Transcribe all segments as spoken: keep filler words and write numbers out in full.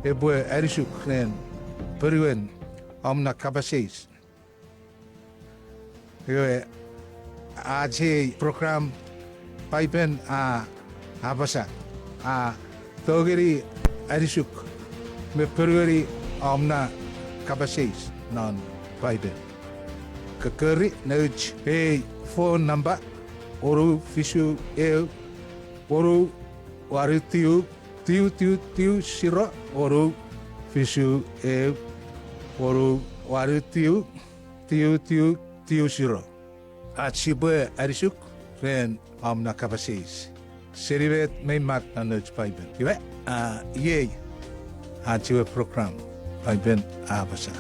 epwe anisuk ren ponuen om na kapas eis. Ewe, ach ei program Paipen a apasa, a tongeni anisuk me ponueni om na kapas eis non Paipen. Kokkori nouch ei phone number, wonu fisu eu, wonu wanu tiu, tiu tiu tiu siro, wonu fisu eu, wonu wanu tiu, tiu tiu tiu siro. Ach sipwe anisuk ren om na kapas eis seni met mei mak non nouch Paipen. Iwe, a, iei ach ewe program Paipen a apasa.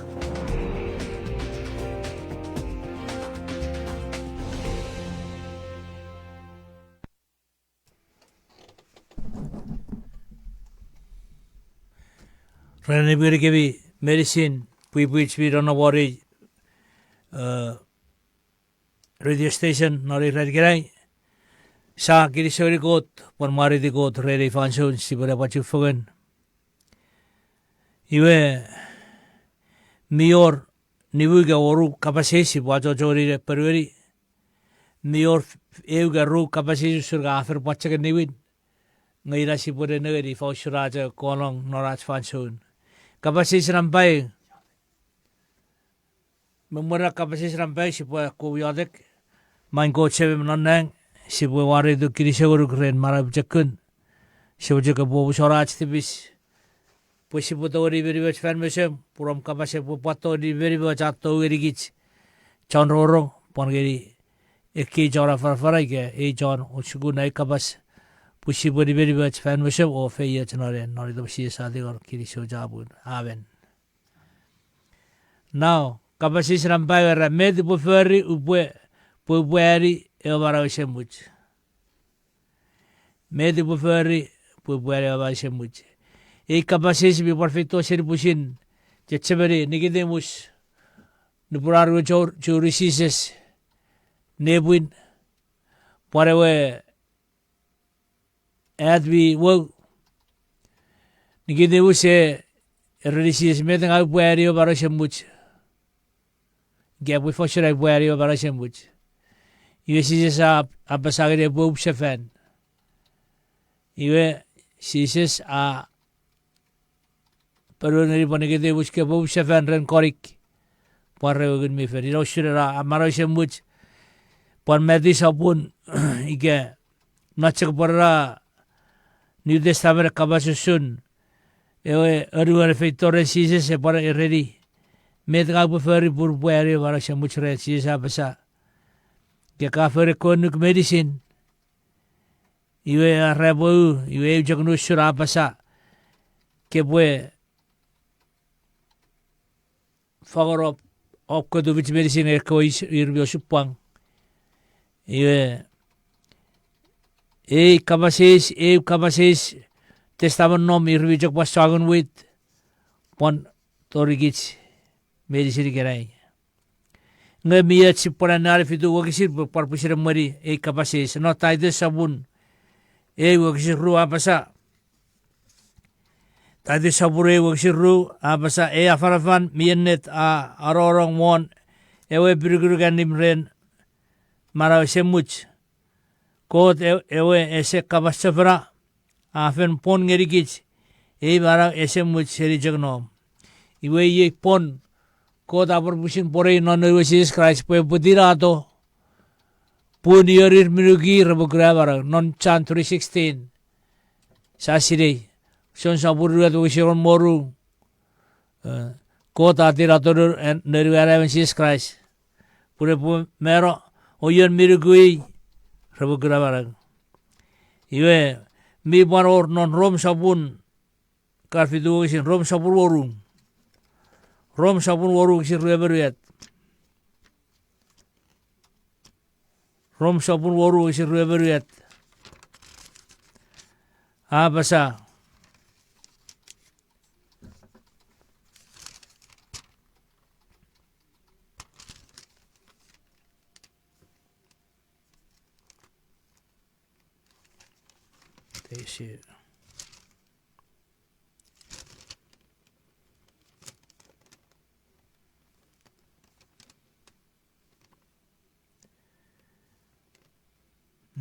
Ren emi ngenikemi meinisin pwipwich mi nonnom won ei, eh, radio station non ei ran ikenai. Sia kinisou ngeni Kot pwan mwareiti Kot ren ei fansoun sipwe ne pwan chufengen. Iwe, mi wor nimu ika wonu kapas eis sipwe achocho ngeni ne ponueni. Mi wor eu ika ru kapas eis usun ka a fen pwan chok niwin. Nge ina sipwe ne nengeni ifa usun ach konong non ach fansoun. Kapas eis nampa ew. Me mwen ena kapas eis nampa ew sipwe akkom iotek. Maing Kot Semem non nang, sipwe mwareituk kinisou ngonuk ren manau pochokun. Sipwe chok omusano ach tipis pwe sipwe tongeni nimenimoch fan mesom, pun om kapas epwe pwan tongeni nimenimoch a tou ngenikich chon rongorong pwan ngeni ekkei chon afanafana ika ei chon osukuna ei kapas, pwe sipwe nimenimoch fan mesom o feioch non en, non iten Jises a tingor, kinisou chapur. Amen. Now, kapas eis nampa ew era, met upwe fori upwe, pwe upwe ani ewe manau esemuch. Met upwe fori pwe upwe ani ewe manau esemuch. Ei kapas eis mi pwan feito seni pwisin chechemeni Nikotimus, nupwen an we churi Jises nepwin, pwan ewe at mi wou. Nikotimus e ereni Jises, met ngang upwe ani ewe manau esemuch? Ika pwe ifa usun ai upwe ani ewe manau esemuch? Iwe Jises a, apasa ngeni epwe up sefan. Iwe Jises a ponuen ngeni pwan Nikotimus, kopwe up sefan ren konik pwan ren ewe Ngun mi Fel. Ina usun ena manau esemuch. Pwan Matiu sopun, ika, na chok pwan ena New Testament e kapas usun ewe anuon a feito ren Jises, e pwan ereni, met ngang upwe fori pun upwe ani ewe manau esemuch ren? Jises a apasa, ika ka fori ekkewe annuk meinisin, iwe a era epwe u, iwe eu chok nus usun a apasa, kopwe fangeno om, om tufich meinisin ngeni ekkewe is-, ir mi osupwang. Iwe, ei kapas eis, eu kapas eis, Testament Nom, ir mi chok pwan songen wit, pwan torikich meinisin ikenai. Nge mi och sipwe ne anneani fitu wokisin pwe pwan pwisin emweni ei kapas eis. Non Taitus sopun eu wokisin ru a apasa, Taitus sopun eu wokisin ru a apasa, ei afanafan mi ennet a anongonong won ewe epinukunuk allim ren manau esemuch. Kot e-, ewe ese kapas chofona a fen pwon ngenikich ei manau esemuch seni chok nom. Iwe iei pwon Kot a pwan pwisin pwonei non Noun we Jises Kraist pwe epwe tinato pun iorir mi nuku i repwe kuna manau, non John three sixteen. Sia sinei, John sopun unungat wokisin engon me ru, eh, Kot a tinato Noun we Anaemon Jises Kraist pun epwe mano, o ion mi nuku i repwe kuna manau. Iwe, mi pwan wor non Rom sopun, ka fitu wokisin, Rom sopun wonu. Rom sopun wonu wokisin rue me unungat. Rom sopun wonu wokisin rue me unungat. A apasa, Thank you.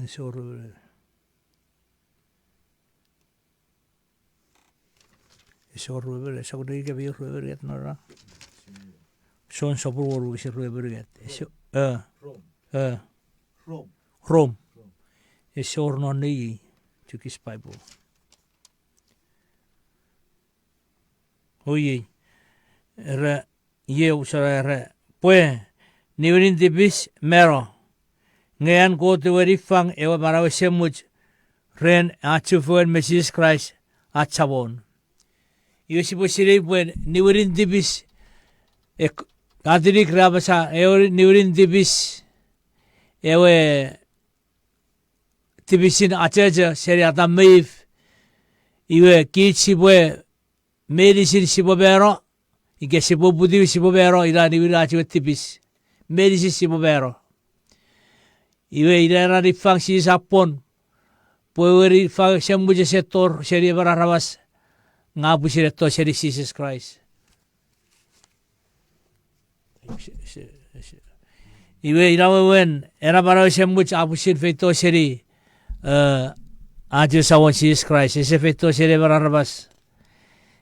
Ese wor ruemon. Ese wor ruemon, ese wor ruemon, ese wor ruemon, ese wor ruemon, ese wor ruemon, ese wor ruemon. John sopun wonu, ese wor ruemon, ese, eh, eh. Rom. Ese wor non nei Chuukese Bible. Oiei. Era, iei usun era, pwe niwinin tipis mano. Nge an Kot ewe niffang ewe manau esemuch ren ach chufengen me Jises Kraist ach Samon. Iwe sipwe sinei pwe niwinin tipis, e, Katinik ra apasa ewe niwinin tipis, ewe tipisin achocho seni Atam me If, iwe kich sipwe, meinisin sipwe mano, ika sipwe uputiw sipwe mano, ina niwinin ach we tipis. Meinisin sipwe mano. Iwe ina ena niffang Jises a pwon, pwe ewe niffang esemuch ese tor seni emon aramas, nge a pwisin etto seni Jises Kraist. Iwe ina wewen, ena manau esemuch a pwisin feito seni, eh, ach we Samon Jises Kraist, ese feito seni emon aramas.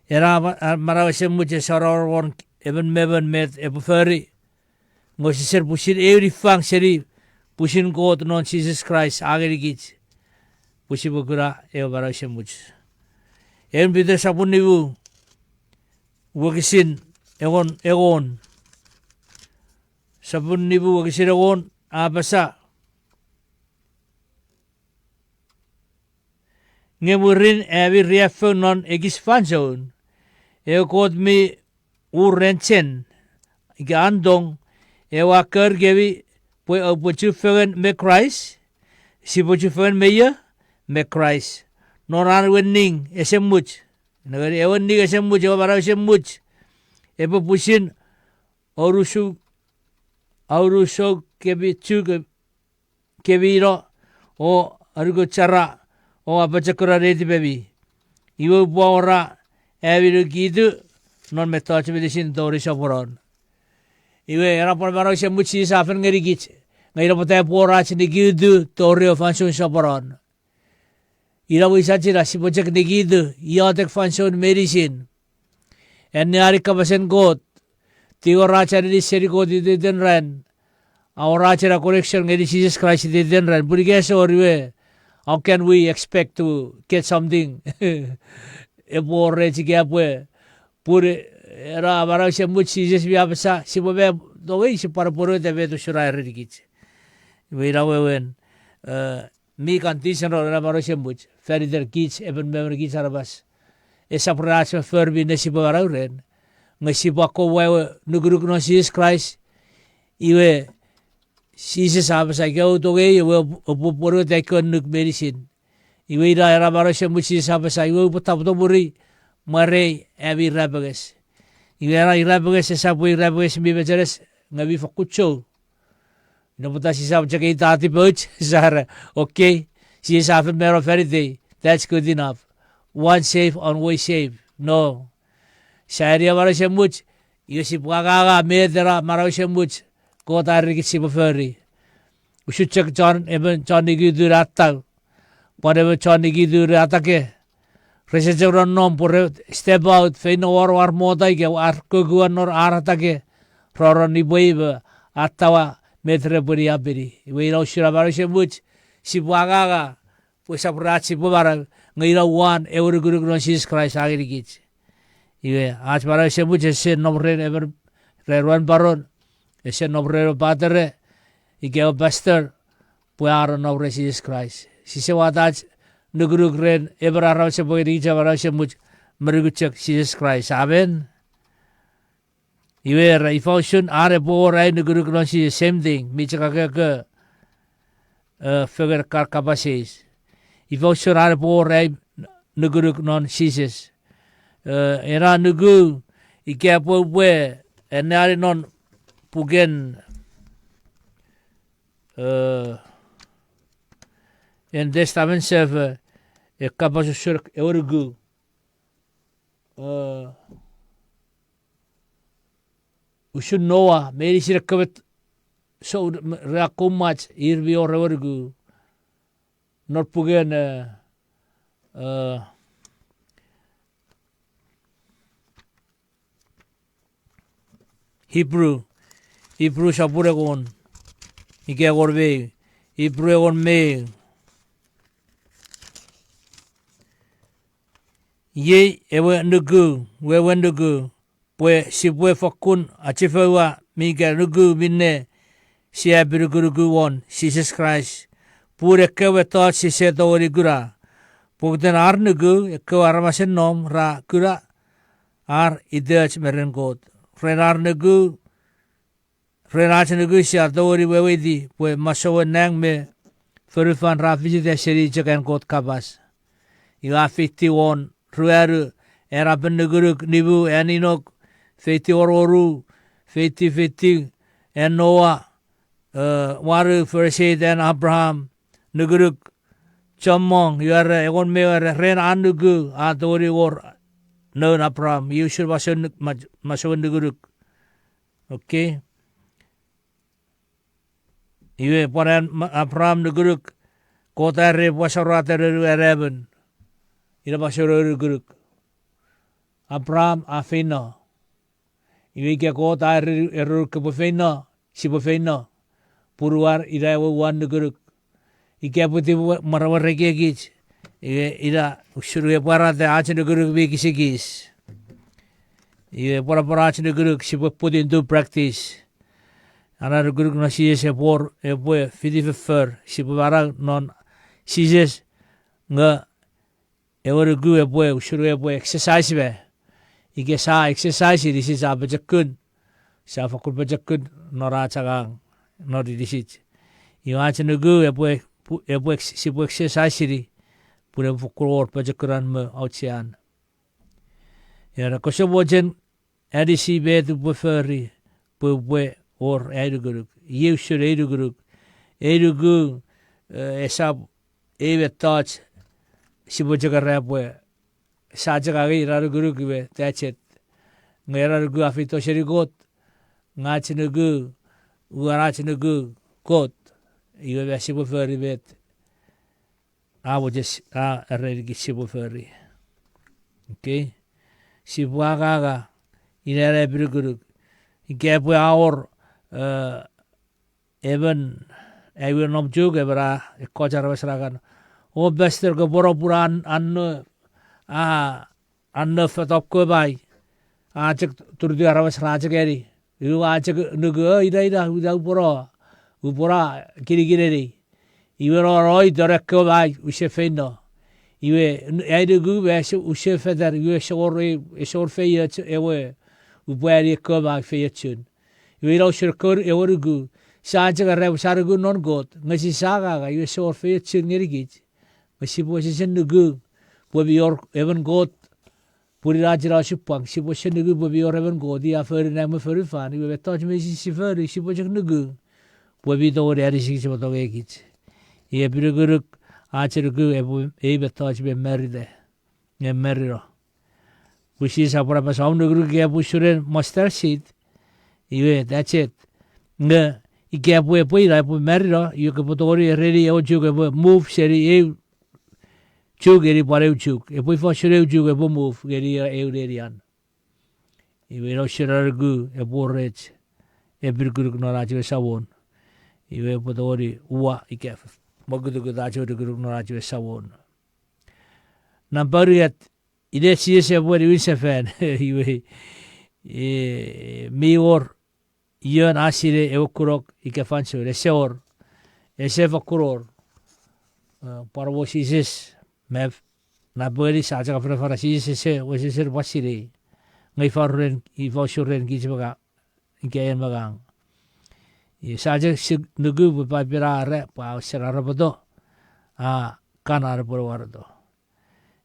Ena ma-, a, manau esemuch ese wor won emon me emon met epwe fori. Nge sise pwisin eu niffang seni pwisin Kot non Jises Kraist a ngenikich pwe sipwe kuna ewe manau esemuch. Eun Piter sopun nimu, wokisin engon, engon. Sopun nimu wokisin engon, a apasa, nge mwirin ami riaffou non ekis fansoun, ewe Kot mi uren chen, ika an tong, ewe a kor kemi pwe oupwe chufengen me Kraist, sipwe chufengen me io, me Kraist. Non an ewe ning esemuch, ewe ning esemuch, ewe manau esemuch, epwe pwisin aunusou, aunusou kemi chuk kemi no, o anukuchara, o apochokuna netipemi. Iwe upwe awora ami nikitu non mettoch meinisin tori soponon. Iwe ena pwan manau esemuch Jises a fen ngenikich, nge ina pwata epwe wor ach nikitu tori ewe fansoun soponon. Ina wisach ina sipwe chok nikitu, iotek fansoun meinisin. Anneani kapasen Kot, tingor ach aninis seni Kot iteiten ran, awora ach ena connection ngeni Jises Kraist iteiten ran. Pun ika ese wor iwe, how can we expect to get something? Epwe wor rech ika epwe, pun ena manau esemuch Jises mi apasa, sipwe me tongei, sipwe pwan apwonueta met usun a erenikich. Iwe ina wewen, eh, mi conditional ena manau esemuch, fan iten kich, emon me emon kich aramas. Esap ren ach foffor minne sipwe manau ren. Nge sipwe akkomwa ewe nukunuk non Jises Kraist. Iwe, Jises a apasa ika oua tongei, iwe oupwe pwonueta ekkewe annuk meinisin. Iwe ina ena manau esemuch Jises a apasa, iwe oupwe tapweto mwiri, mwarei ami irapenges. Iwe ena irapenges esap we irapenges mi mecheres, nge mi fokkun chou. Ina pwata sisap chok eitatiw pouch, sa era, okay, Jises a fen mano fan itei, that's good enough. Once saved, always saved. No. Sia eani manau esemuch, iwe sipwe anganga met ena manau esemuch Kot a erenikich sipwe fori. Usun chok chon, emon chon nikitu ne attau, pwan emon chon nikitu ne atake. Rese chok nonnom pwe re step out, feino won ar mota ika ar kokuwa non ar atake, roro nipwei me attawa met repwe niapeni. Iwe ina usun ena manau esemuch, sipwe anganga, pwe esap ren ach sipwe manau, nge ina uwan ewe nukunuk non Jises Kraist a ngenikich. Iwe, ach manau esemuch ese nom ren emon, ren ruan paron, ese nom ren ewe patere, ika ewe pastor, pwe a nom ren Jises Kraist. Sise wata ach nukunuk ren emon aramas epwe ngenikich manau esemuch, me nukun chok Jises Kraist. Amen. Iwe era, ifa usun an epwe wor ai nukunuk non Jises, same thing, mi chok akoko, eh, fengen kar kapas eis. Ifa usun an epwe wor ai nukunuk non Jises. Eh, ena nuku, ika pwe upwe anneani non puken, eh, en Testamen Sefo, e kapas usun ewe nuku. Eh, usun Noa, meinisin ekkewe t-, so, m-, ra koumach, ir mi wor ewe nuku. non puken, eh, eh, Hebrew, Hebrew sopun engon, ika engon me ew, Hebrew engon me ew. Iei ewe nuku, wewen nuku, pwe sipwe fokkun achifoua mi ika nuku minne sia apinukunuku won Jises Kraist, pun ekkewe mettoch sise tongeni kuna. Pokiten ar nuku, ekkewe aramasen nom ra kuna ar itoch me ren Kot. Ren ar nuku, ren ach nuku sia tongeni weweiti pwe masouen nang me fonufan ra fisita seni chok an Kot kapas. Iwe a feitiw won ruanu, an apen nukunuk, nimu an Inok, feitiw won wonu, feitiw, feitiw an Noa, eh, wanu, first eight an Abraham, nukunuk chommong, iwe are engon me ew, are ren an nuku a tongeni wor noun Abraham, iei usun masouen nuk-, ma-, masouen nukunuk. Okay. Iwe pwan an ma-, Abraham nukunuk, Kot a ereni pwe a sorata noun we an emon. Ina masouen nukunuk. Abraham a feino. Iwe ika Kot a ere-, erenuk kopwe feino, sipwe feino. Punuan ina ewe uwan nukunuk. Ika pwe tipwe mwaramwar ekiekich, iwe ina usun we pwarata ach nukunuk mi kisikis. Iwe pwan, pwan ach nukunuk sipwe put into practice. Ena nukunuk non Jises epwe wor, epwe fiti foffor, sipwe manau non Jises, nge ewe nuku epwe usun epwe exercise me. Ika sia exercise inisich a pochokun, sia fokkun pochokun non ach angang, non inisich. Iwe ach nuku epwe, pu-, epwe ex-, sipwe exercise-ini, pun epwe fokkun wor pochokunan me auchean. Era kose mochen anisi met upwe fori, pwe upwe wor ai nukunuk. Iei usun ei nukunuk. Ei nuku, eh, esap ei mettoch sipwe chok era pwe sia chok angei ena nukunuk iwe that's it. Nge ena nuku a feito seni Kot, nge ach nuku, uwan ach nuku Kot, iwe ma sipwe fori met a mochen, a erenikich sipwe fori. Okay? Sipwe anganga ina ena apinukunuk. Ika epwe a wor, eh, emon, aewin nom Chuuk, emon a, ekkoch aramas ra kan, o pastor, kopwe no pun an, an no, a, an no fetop kewe mai. A chok turutiw aramas ra chok ani. Iwe a chok nuku, o, ina, ina, ina upwe no, upwe no kinikineni. Iwe no, no, ito ekkewe mai use feino. Iwe, n-, ai nuku ma ese, use fetan, iwe ese wor, ese wor feioch ewe, upwe ani ekkewe mai feiochun. Iwe ina usun ekkewe, ewe nuku, sia chok era pwe sia nuku non Kot, nge sise anganga, iwe ese wor feiochun ngenikich. Nge sipwe wesewesen nuku pwe mi wor emon Kot, pun ina ach ina osupwang, sipwe wesewesen nuku pwe mi wor emon Kot, i a fori nang me fonufan, iwe mettoch meinisin si fori, sipwe chok nuku pwe mi tongeni anisikich me tongeikich. Iei apinukunuk, ach nuku epwe, ei mettoch me marita, nge marino. Pwisin sia pwan apasa om nukunuk ika epwe usun mustard seed, iwe that's it. Nge ika epwe, epwe ina, epwe marino, iwe kopwe tongeni ereni ewe chuk epwe move seni eu chuk ngeni pwan eu chuk. Epwe ifa usun eu chuk epwe move ngeni eu nenian. Iwe ina usun ena nuku epwe wor rech apinukunuk non ach ewe Samon. Iwe epwe tongeni uwa ika mokutukut ach ewe nukunuk non ach ewe Samon. Nampa unungat, ina Jises epwe niwin sefan. Iwe, e, mi wor ion a sinei ewe kunok ika fansoun, ese wor, ese fokkun wor. E, pwan mo Jises, me, napengeni sia chok afanafana Jises ese, wesewesen pwan sinei. Nge ifa ren, ifa usun ren kich me ngang, ika en me ngang. Iwe sia chok si-, nuku pwe Paipen a era pwe a wesen arapoto, a kan an epwe wareto.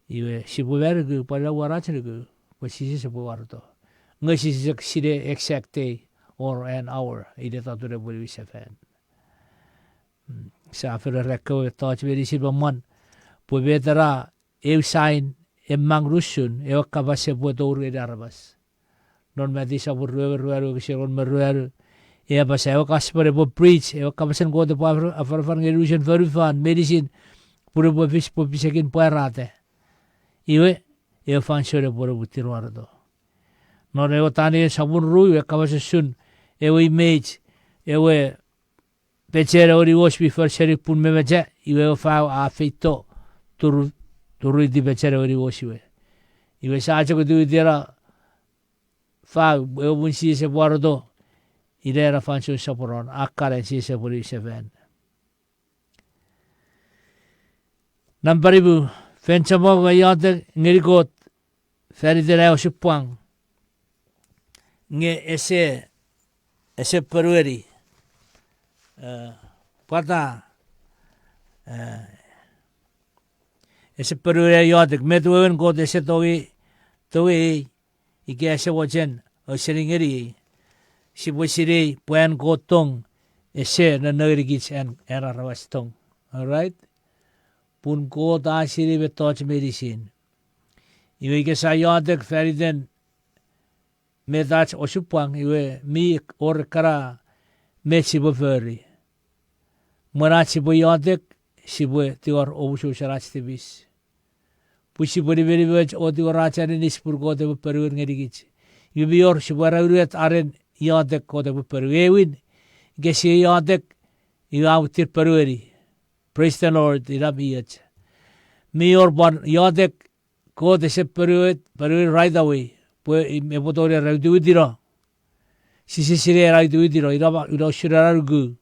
Iwe sipwe ma nuku pwan ina uwan ach nuku pwe Jises epwe wareto. Nge sise chok sinei exact day or an hour ina atun epwe niwin sefan. Mm, sia fen era ekkewe mettoch meinisin me mwan pwe met ena eu sign, e mang nusun ewe kapas epwe tour ngeni aramas. Non Matiu sopun rue me ruanu, wokisin engon me ruanu, e apasa ewe gospel epwe preach, ewe kapasen Kot epwe afar-, afanafan ngeni unusen fonufan meinisin, pun epwe fis pwe pisekin pwarata. Iwe, ewe fansoun epwe ne muttir wareto. Non ewe Taniel sopun ru, iwe kapas usun ewe image, ewe pechen ewe niwos mi for seni pun me mecha, iwe ewe fau a feito, turu, turutiw pechen ewe niwos iwe. Iwe sia chok witiwiti ena fau, ewe pun Jises epwe wareto, ina ena fansoun soponon, a kan an Jises epwe niwinsefan. Nampa nimu, fen chommong ua iotek ngeni Kot, fan iten ai osupwang. Nge ese, ese ponueni. Eh, pwata, eh, ese ponueni ai iotek, met wewen Kot ese tongei, tongei, ika ese mochen ausening ngeniei. Sipwe sinei pwe an Kot tong ese nonno ngenikich an, an aramas tong. All right? Pun Kot a sinei mettoch meinisin. Iwe ika sia iotek fan iten met ach osupwang, iwe mi wor ekkana met sipwe fori. Mwen ach sipwe iotek, sipwe tingor omusomusen ach tipis. Pwe sipwe nimenimoch o tingor ach aninis pun Kot epwe ponueni ngenikich. Iwe mi wor sipwe era unuet anen iotek Kot epwe ponueni. Ewin, ika sia iotek, iwe a muttir ponueni. Praise the Lord, ina mi och. Mi wor pwan iotek Kot ese ponueni, ponueni right away. Pwe epwe tongeni era witiwitino. Sise sinei ena witiwitino, ina ma, ina usun ena nuku.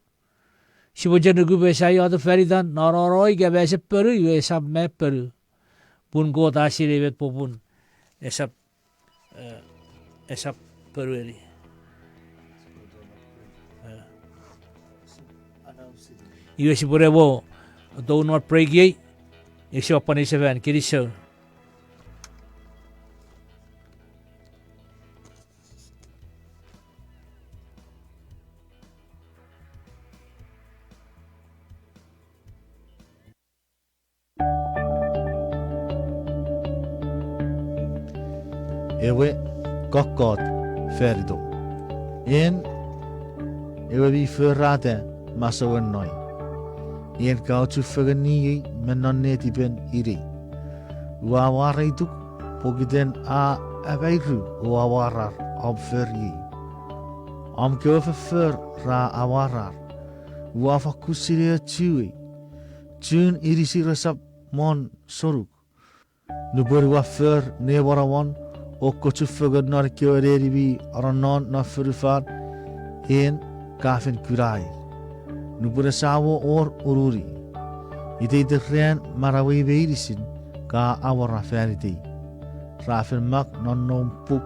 Sipwe chok nuku pwe sia iotek fan itan, no, no, no, ika ma ese ponu, iwe esap ma ponu. Pun Kot a sinei met popun esap, eh, esap ponueni. Eh. Iwe sipwe ne mo tou non break iei, iwe sipwe pwan niwinsefan, kinisou. Ewe kokkot fan itom. En ewe mi forata masouen noin. En ka ochufengen niei me non netipen inei. Ua mwareituk pokiten a amairu o amwarar om foriei. Om kewe foffor ra amwarar. Ua fakkun sinei ochuei. Chun inisir esap mon sonuk. Nupwen ua for ne monomon o kochufengen non ekkewe neni mi anonnon non fonufan, en ka fen kunaei. Nupwen esamo wor ununi, iteiten ran manauei meinisin ka awora fan itei. Ra fen mak non noum puk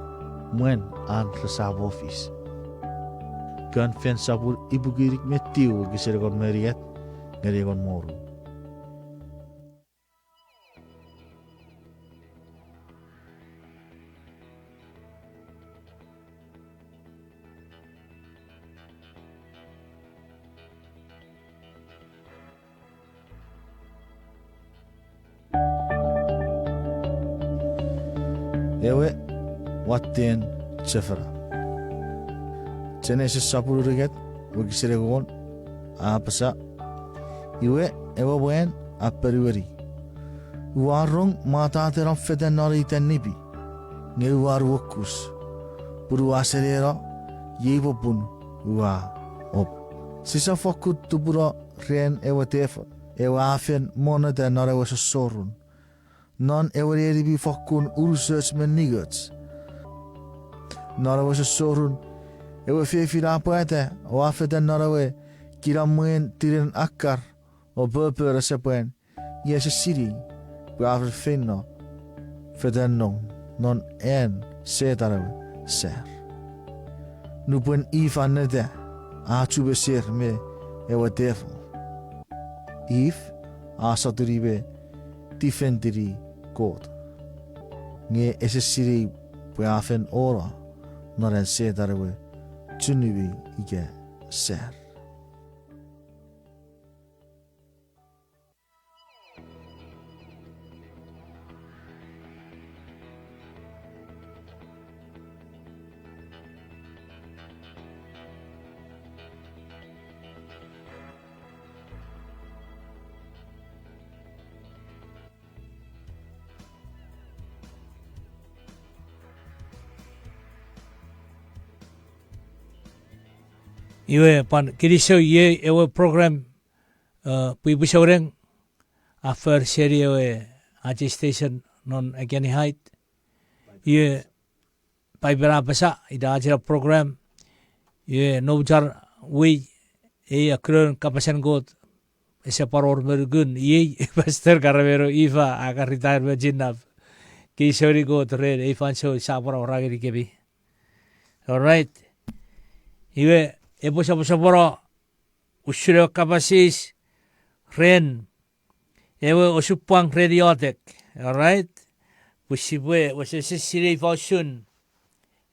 mwen an resamo fis. Kon Fen sopun ipuku inik me tiu wokisin engon me unungat ngeni engon me ru. Ewe watten chofona. Genesis sopun unungat wokisin engon a apasa, iwe ewe mwan a ponueni, ua rong mwataten om fetan non ei tanipi, nge ua nuokus, pun ua seneno, iei popun ua op. Sisap fokkun tupuno ren ewe tefin, ewe a fen monneta non ewe sossorun, non ewe neni mi fokkun unusoch me ningoch. Non ewe sossorun, ewe fefin a pwata o a fetan non ewe kinamwen tinen akkar o popon asepwan, nge ese sinei pwe a fen feino fetan non, non an Setan ewe sar. Nupwen If a neta, a chu meser me ewe tefin. If a sotuni me tifentini Kot, nge ese sinei pwe a fen ono non an Setan ewe chunumi ika sar. Iwe pwan kinisou, iei ewe program, eh, pwipwi souneng, a for seni ewe ach ei station non Ekeni Heights. Iwe Paipen a apasa, ina ach ena program, iwe nouch ar wei, ei a kunon kapasen Kot, ese pwan wor me nukun, iei, Pastor Karameno Ifa, a kan retire me chinnap. Kinisou ngeni Kot ren ei fansoun sia pwan awora ngenikemi. All right. Iwe, epwe soposopono usun ewe kapas eis ren ewe osupwang ren iotek. All right? Pwe sipwe wesewesen sinei ifa usun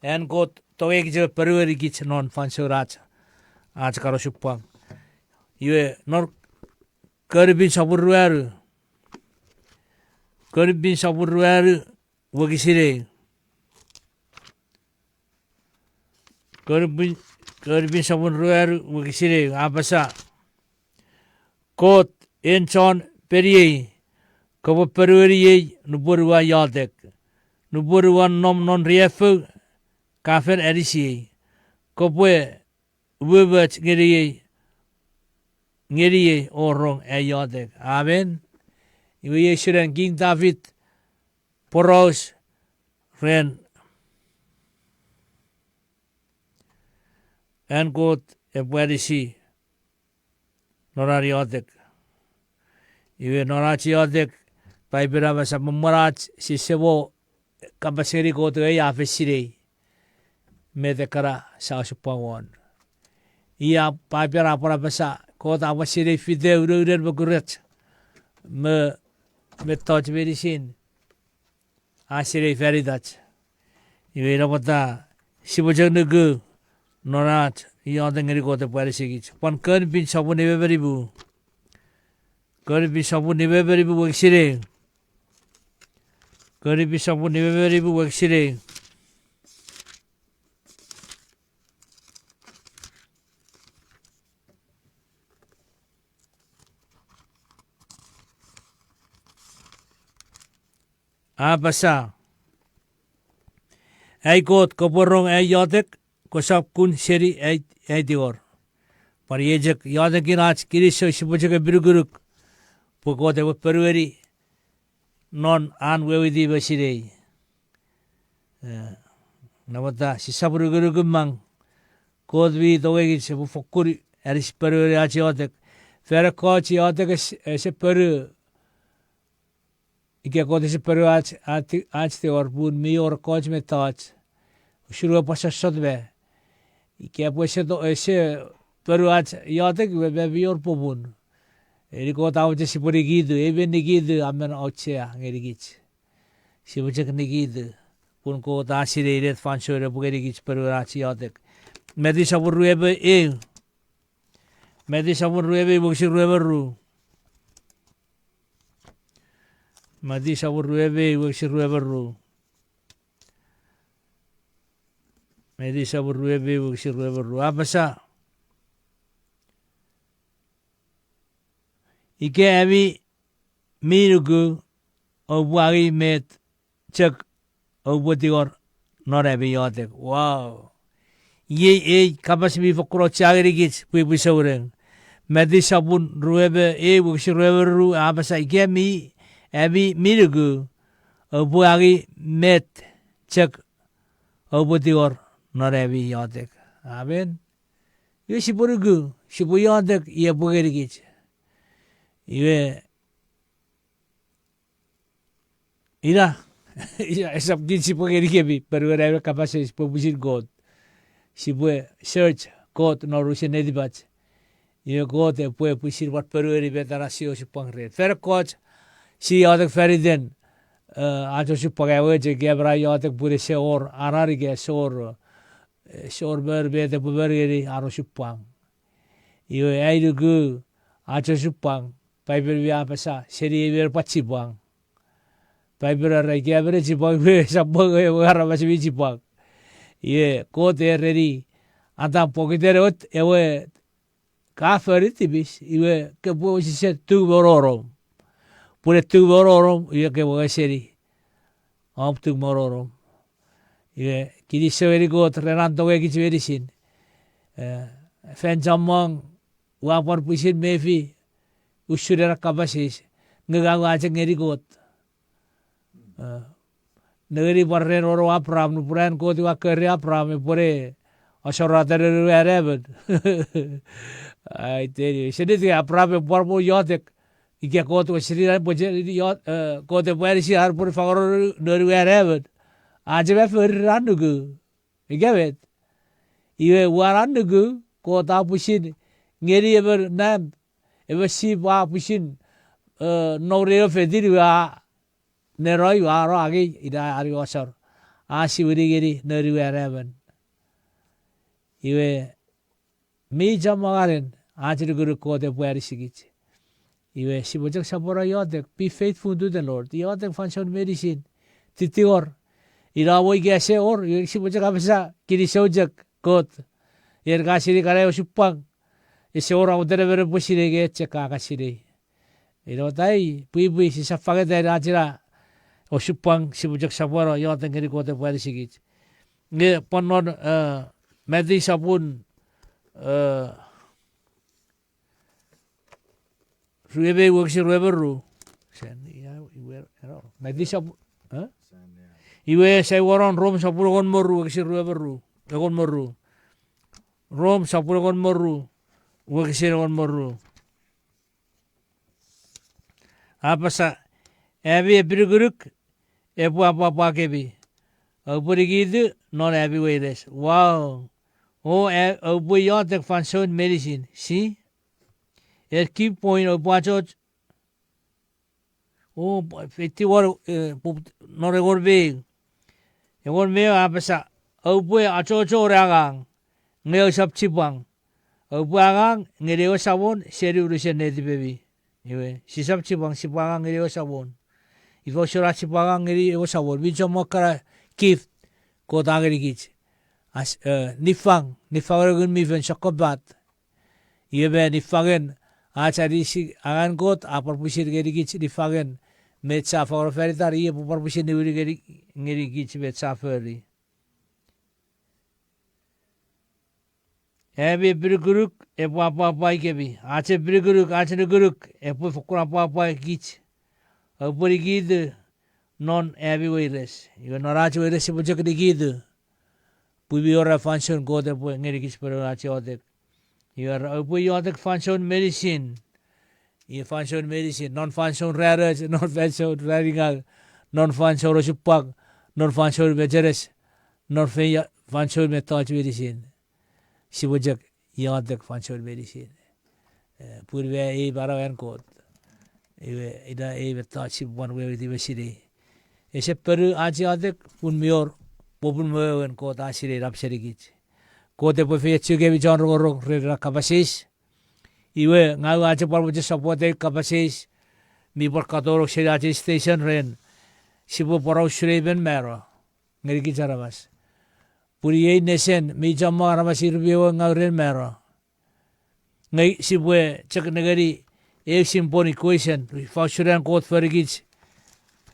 an Kot tongei kich me ponueni kich non fansoun ach, ach kan osupwang. Iwe non Kon Pin sopun ruanu. Kon Pin sopun ruanu, wokisin ew. Kon Pin, Kon Pin sopun ruanu, wokisin ew, a apasa, Kot, en chon peniei, kopwe ponueni ei nupwen ua iotek. Nupwen ua nom non riaffou, ka fen anisiei. Kopwe umoumoch ngeniei, ngeniei o rong ai iotek. Amen. Iwe iei usun an King David poraus ren an Kot epwe anisi non an iotek. Iwe non ach iotek, Paipen a apasa me mwen ach sise mo kapas ngeni Kot, ei a fen sinei met ekkana sia osupwang won. Ia Paipen a pwan apasa, Kot a pwan sinei fite unounen mokurach me mettoch meinisin a sinei fan itach. Iwe ina pwata sipwe chok nuku non ach iotek ngeni Kot epwe anisikich. Pwan Kon Pin sopun nime me nimu. Kon Pin sopun nime me nimu, wokisin ew. Kon Pin sopun nime me nimu, wokisin ew. A apasa, ai Kot, kopwe rong ai iotek, kosap kun seni ai, ai tingor. Pwan iei chok iotekin ach kinisou, sipwe chok apinukunuk pwe Kot epwe ponueni non an weweiti me sinei. Eh, ina pwata sisap nukunuk mang, Kot mi tongei kich epwe fokkun anisi ponueni ach iotek. Fan ekkoch iotek es-, ese ponu, ika Kot ese ponu ach, ach ti-, ach tingor pun mi wor ekkoch mettoch usun ewe pwan sossot me ika epwe ese to-, ese ponu ach iotek, iwe mi wor popun. Eni Kot a mochen sipwe nikitu, ei mi nikitu a men auchea ngenikich. Sipwe chok nikitu pun Kot a sinei inet fansoun epwe ngenikich ponueni ach iotek. Mati sopun rue me ew. Mati sopun rue me ew, wokisin rue me ru. Mati sopun rue me ew, wokisin rue me ru. Mati sopun rue me ew, wokisin rue me ru. A apasa, ika ami mi nuku, oupwe angei met chok oupwe tingor non ami iotek. Wow. Iei ei kapas mi fokkun auchea ngenikich pwipwi souneng. Mati sopun rue me ew, wokisin rue me ru, a apasa, ika ami, ami mi nuku, oupwe angei met chok oupwe tingor non ami iotek. Amen. Iwe sipwe nuku, sipwe iotek, i epwe ngenikich. Iwe ina, ina, esap kich sipwe ngenikemi ponueni ewe kapas eis pwe pwisin Kot. Sipwe search Kot non unusen netipach. Iwe Kot epwe pwisin pwan ponueni met ena si osupwang ren. Fan ekkoch si iotek fan iten, eh, ach osupwang, ewe chok ika emon a iotek pun ese wor anan ika ese wor, eh, ese wor moni met epwe moni ngeni an osupwang. Iwe ai nuku ach osupwang, Paipen mi apasa seni ei mi pwan chipwang. Paipen a era ika emon e chipwang iwe esap pwan ewe aramas mi chipwang. Iwe Kot a ereni Atam pokiten ewe, ewe ka fori tipis, iwe kopwe wesewesen tung me ononom. Pun e tung me ononom, iwe kopwe weseni om tung me ononom. Iwe kinisou ngeni Kot ren an tongei kich meinisin. Eh, Fan chommong, ua pwan pwisin mefi usun ena kapas eis, nge ngang ua chok ngeni Kot. Eh, nengeni pwan ren ono Abraham, nupwen an Kot ua kori Abraham epwene asorata noun we anaemon. Ai teni, ese niti Abraham epwe pwan mo iotek. Ika Kot we sini an pwe, eh, Kot epwe anisi an pwe fangeno noun we anaemon. A chok ma fori ran nuku. Ika met. Iwe ua ran nuku, Kot a pwisin ngeni emon lamb, emon sip a pwisin, eh, nouni ewe fetin iwe a nenoi, a no angei, ina an we asor. A siwini ngeni noun we anaemon. Iwe mi chommong anen ach nukunuk Kot epwe anisikich. Iwe sipwe chok sopweno iotek, be faithful to the Lord. Iotek fansoun meinisin. Titingor. Ina mo ika ese wor, iwe sipwe chok apasa, kinisou chok Kot. En ka sinei kana osupwang. Ese wor amoten emon epwe sinei nge chok ka ka sinei. Ina tai, pwipwi, sisap fangeta ina ach ina osupwang, sipwe chok sopweno iotek ngeni Kot epwe anisikich. Nge pwan non, eh, Mati sopun, eh, rue me ew wokisin rue me ru. Mati sopun, eh? Iwe sia wonon Rom sopun engon me ru wokisin rue me ru. Engon me ru. Rom sopun engon me ru wokisin engon me ru. A apasa, ami epinukunuk epwe apwapwa kemi. Oupwe nikitu non ami weires. Wow. O, oupwe iotek fansoun meinisin. Si? En key point oupwe achocho. O, feitiwon, eh, non engon me ew. Engon me ew a apasa, oupwe achocho ne angang, nge ousap chipwang. Oupwe angang ngeni ewe Samon seni unusen netipemi. Iwe, sisap chipwang, sipwe angang ngeni ewe Samon. Ifa usun ach sipwe angang ngeni ewe Samon? Mi chommong kana gift Kot a ngenikich. As, eh, niffang, niffangen Ngun mi Fel, sokkopat. Iwe me niffangen ach anisi angangen Kot a pwan pwisin ngenikich niffangen met sia fangeno fan itan, iwe pwan pwisin niwin ngenikich met sia fori. Ami epinukunuk epwe apwapwaikemi. Ach epinukunuk, ach nukunuk epwe fokkun apwapwaikich. Oupwe nikitu non ami weires. Iwe non ach weires sipwe chok nikitu. Pwe mi wor fansoun Kot epwe ngenikich ponuen ach iotek. Iwe ra, oupwe iotek fansoun meinisin. Iwe fansoun meinisin, non fansoun ranoch, non fansoun raningau, non fansoun osupwang, non fansoun mecheres, non fansoun mettoch meinisin. Sipwe chok iotek fansoun meinisin. Eh, pun me ei manauen Kot. Iwe ina ei mettoch sipwe pwan weweiti me sinei. Ese ponu ach iotek, pun mi wor popun me wewen Kot a sinei nap senikich. Kot epwe efeiochu kemi chon rongorong ren ena kapas eis. Iwe, ngang ua chok pwan mochen sopwot ei kapas eis. Mi pwan katonong seni ach ei station ren. Sipwe poraus usun ei men mano ngenikich aramas. Pun iei nesen mi chommong aramas ir mi wewe ngau ren mano. Nge sipwe chok nengeni eu simple equation, ifa usun an Kot forikich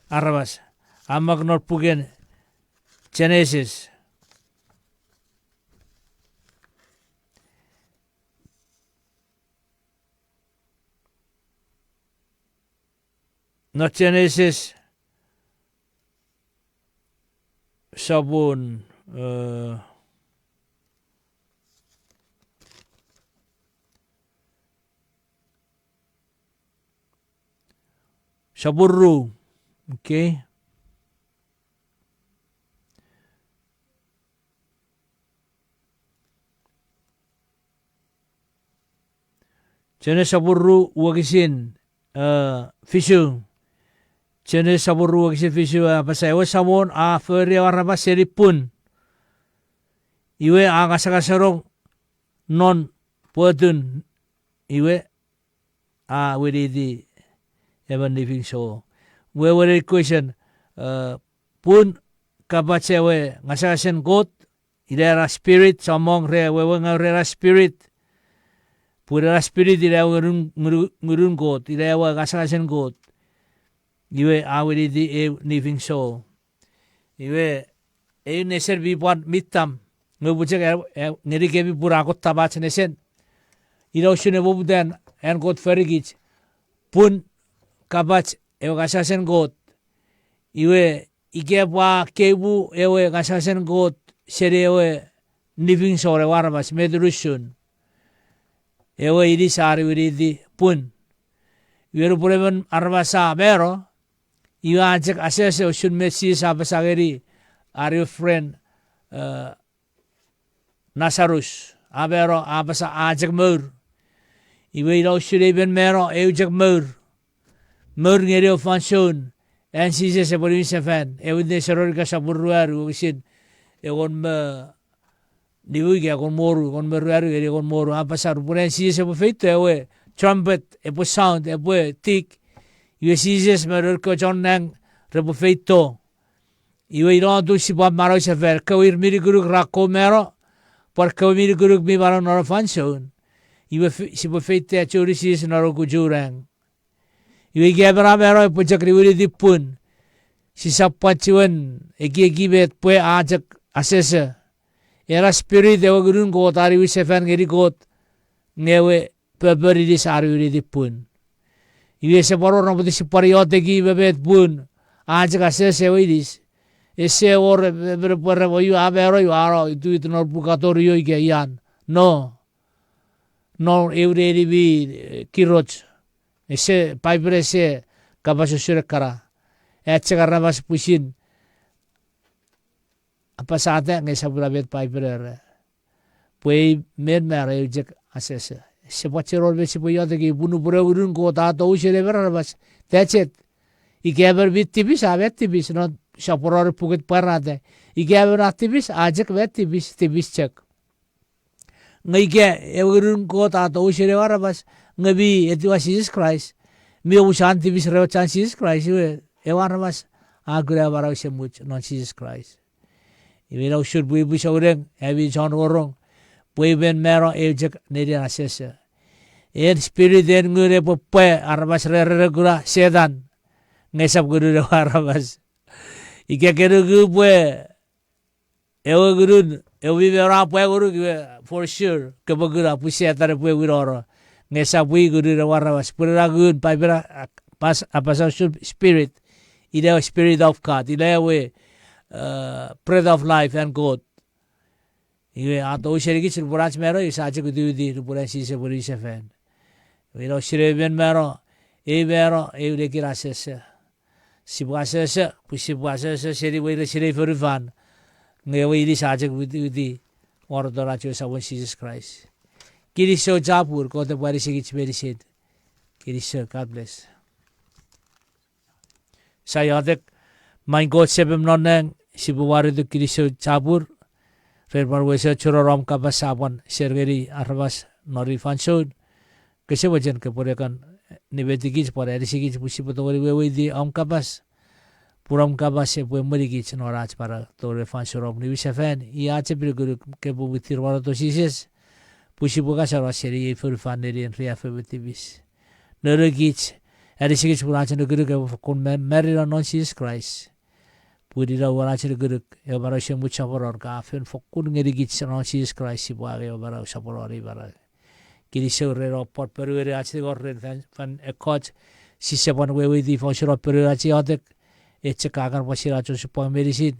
aramas. A mak non puken Genesis. Non Genesis sopun, eh, sopun ru. Okay. Genesis sopun ru wokisin, eh, fisu. Genesis sopun ru wokisin fisu a apasa, ewe Samon a fori ewe aramas seni pun. Iwe a ngasangasenong non pwotun. Iwe a winiti emon living soul. Wewen ei question, eh, pun kapach ewe ngasangasen Kot, ina ena spirit, chommong re wewe ngau ren ena spirit. Pun ena spirit ina ewe ngunun, ngunun, ngunun Kot, ina ewe ngasangasen Kot. Iwe a winiti eu living soul. Iwe eu nesen mi pwan mi tam. Nge upwe chok, eh, ngenikemi pun a kon tam ach nesen. Ina usun ewe poputan an Kot forikich, pun kapach ewe kasasen Kot. Iwe, ika pwe a keimu ewe kasasen Kot seni ewe nifing sor ewe aramas, met unusun? Ewe inis a niwiniti pun. Iwe nupwen emon aramas a mano, iwe a chok asese usun met Jises a apasa ngeni an ewe friend, eh, Nasarus. A mano, a apasa a chok mour. Iwe ina usun ei men mano eu chok mour. Mour ngeni ewe fansoun an Jises epwe niwinsefan, ewe Witness roni ka sopun ruanu, wokisin engon me nimu ika engon me wonu, engon me ruanu ngeni engon me wonu, a apasa nupwen an Jises epwe feito ewe trumpet epwe sound, epwe tik. Iwe Jises me noun kewe chon nang repwe feito. Iwe ina atun sipwe manausefan, kewe ir mi nukunuk ra kon mano, pwan kewe mi nukunuk mi mano non ei fansoun. Iwe fi-, sipwe feita churi Jises non ei kuchunang. Iwe ika emon a mano epwe chok niwiniti pun. Sisap pwan chiwen ekieki met pwe a chok asese. Ena spirit ewe ngunun Kot a niwinsefan ngeni Kot, nge ewe popun inis a niwiniti pun. Iwe ese pwan wor namot sipwe pwan ioteki me met pun a chok asese ewe inis. Ese wor emon epwe era pwe iwe a mano, iwe a no ituit non pukaton io ika ian. No. Non eu neni mi, eh, kiroch. Ese, Paipen ese kapas usun ekkana. A chok aramas pwisin apasata nge esap ina met Paipen era. Pwe ei men mano eu chok asese. Ese pwan chok wor met sipwe ioteki pun nupwen ewe ngunun Kot a tou seni emon aramas, that's it. Ika emon mi tipis, a met tipis, non sopun ru puken Pwarata. Ika emon a tipis, a chok met tipis, tipis chok. Nge ika ewe ngunun Kot a tou seni ewe aramas, nge mi etiwa Jises Kraist, mi omusan tipis ren ewe chan Jises Kraist, iwe ewe aramas a kuna manau esemuch non Jises Kraist. Iwe ina usun pwipwi souneng, ami chon rongorong, pwe ei men mano eu chok nenien asese. En spirit, en ngun epwe pwa, aramas re, re, re kuna Setan, nge esap ngunun ewe aramas. Ika ke nuku pwe ewe ngunun, ewe mi mano a pwa ngonuk, iwe for sure kopwe kuna pwe Setan epwe winoro. Nge esap i ngunun ewe aramas. Pwe ena ngun, Paipen a, a, pas-, apasa usun spirit. Ina ewe Spirit of God. Ina ewe, eh, breath of life an Kot. Iwe a tou senikich nupwen ach mano, iwe sia chok witiwiti nupwen an Jises epwe niwinsefan. Iwe ina usun ei men mano, ei mano eu nenien asese. Sipwe asese, pwe sipwe asese seni weires sinei fonufan. Nge ewe inis a chok witiwiti waroton ach we Samon Jises Kraist. Kinisou chapur, Kot epwe anisikich meinisin. Kinisou, God bless. Sia iotek, Maing Kot Semem non nang, sipwe warituk kinisou chapur ren pwan wesen churi om kapas sia pwan ser ngeni aramas non ei fansoun. Kose mochen kopwe ne kan nimetikich pwan anisikich pwe sipwe tongeni weweiti om kapas. Pun om kapas epwe emwenikich non ach manau tori fansoun om niwinsefan, i ach epinukunuk kopwe mwitir waroto Jises, pwe sipwe kasano seni ei fonufan nenien riaffou me tipis. Nonukich, anisikich pun ach nukunuk epwe fokkun ma-, marino non Jises Kraist. Pun ina uwan ach nukunuk, ewe manau esemuch soponon ka fen fokkun ngenikich non Jises Kraist sipwe angei ewe manau soponon ei manau. Kinisou ren om pwan ponueni ach tingor ren fan, fan ekkoch, sise pwan weweiti fansoun om ponueni ach iotek, e chok a kan pwan sinach osupwang meinisin,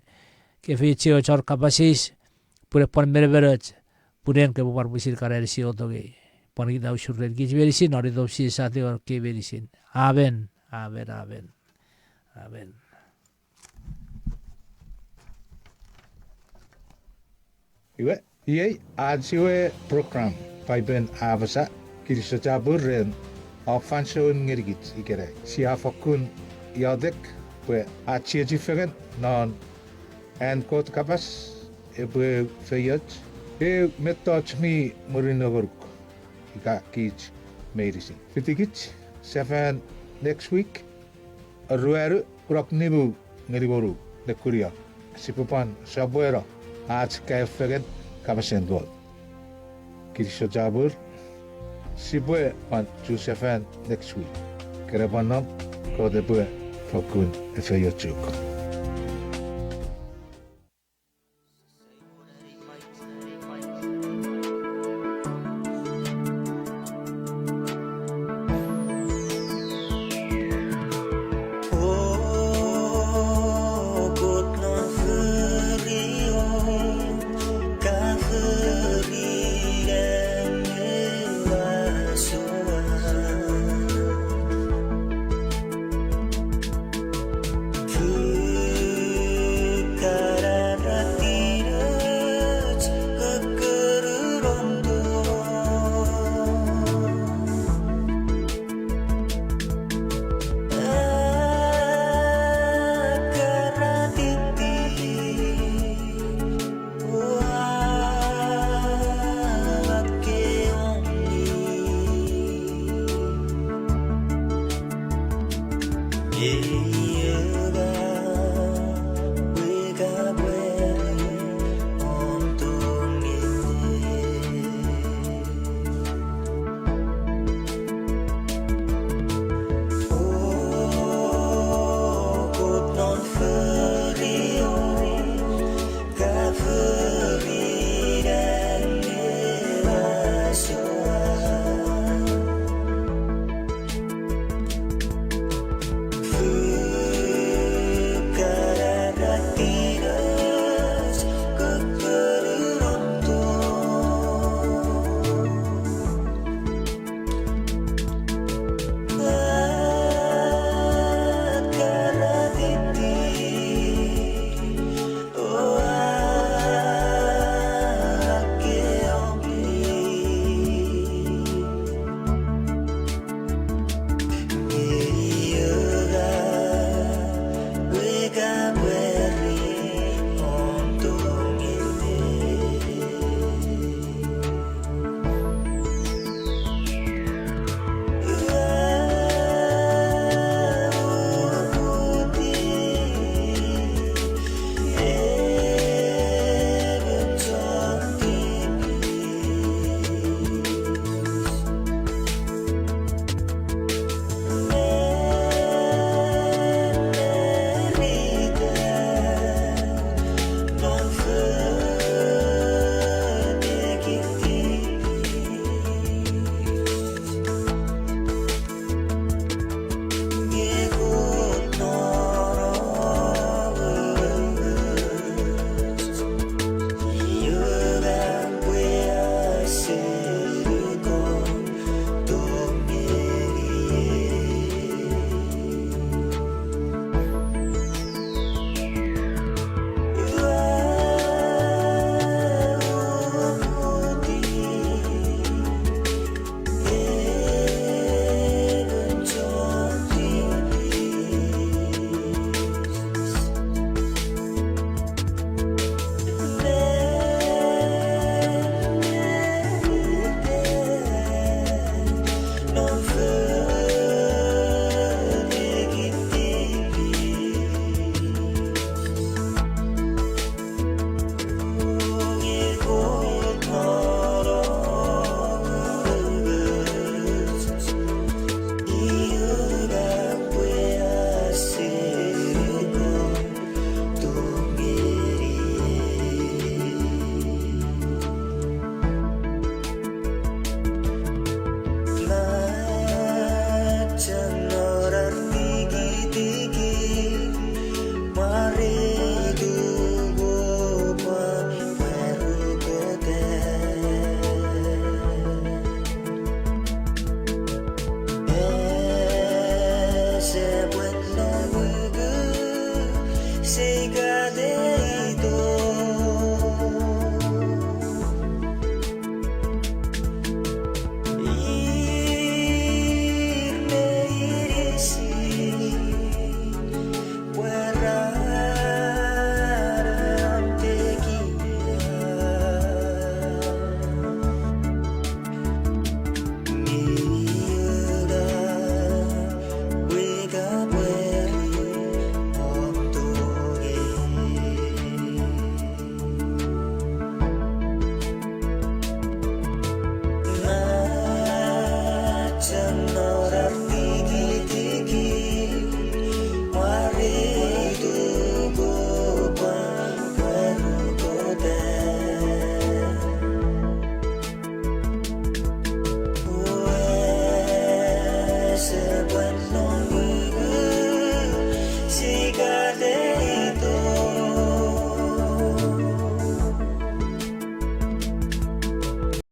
ke feioch ewe chon kapas eis, pun e pwan menemenoch, pun en kopwe pwan pwisin kan anisi otongei. Pwan ina usun ren kich meinisin, non itom Jises a tingor kei meinisin. Amen, amen, amen. Amen. Iwe, iei ach ewe program, Paipen a Apasa. Kinisou chapur ren om fansoun ngenikich ikenai. Sia fokkun iotek pwe ach chiechi fengen non an Kot kapas epwe feioch, eu mettoch mi murinno ngonuk ika kich meinisin. Fitikich sefan next week, aruanu kunok nimu ngeni wonu nekunio. Sipwe pwan sopweno ach kaeo fengen kapasen Kot. Kinisou chapur, sipwe pwan chusefan next week. Kene pwan nom, Kot epwe fokkun efeiochuk.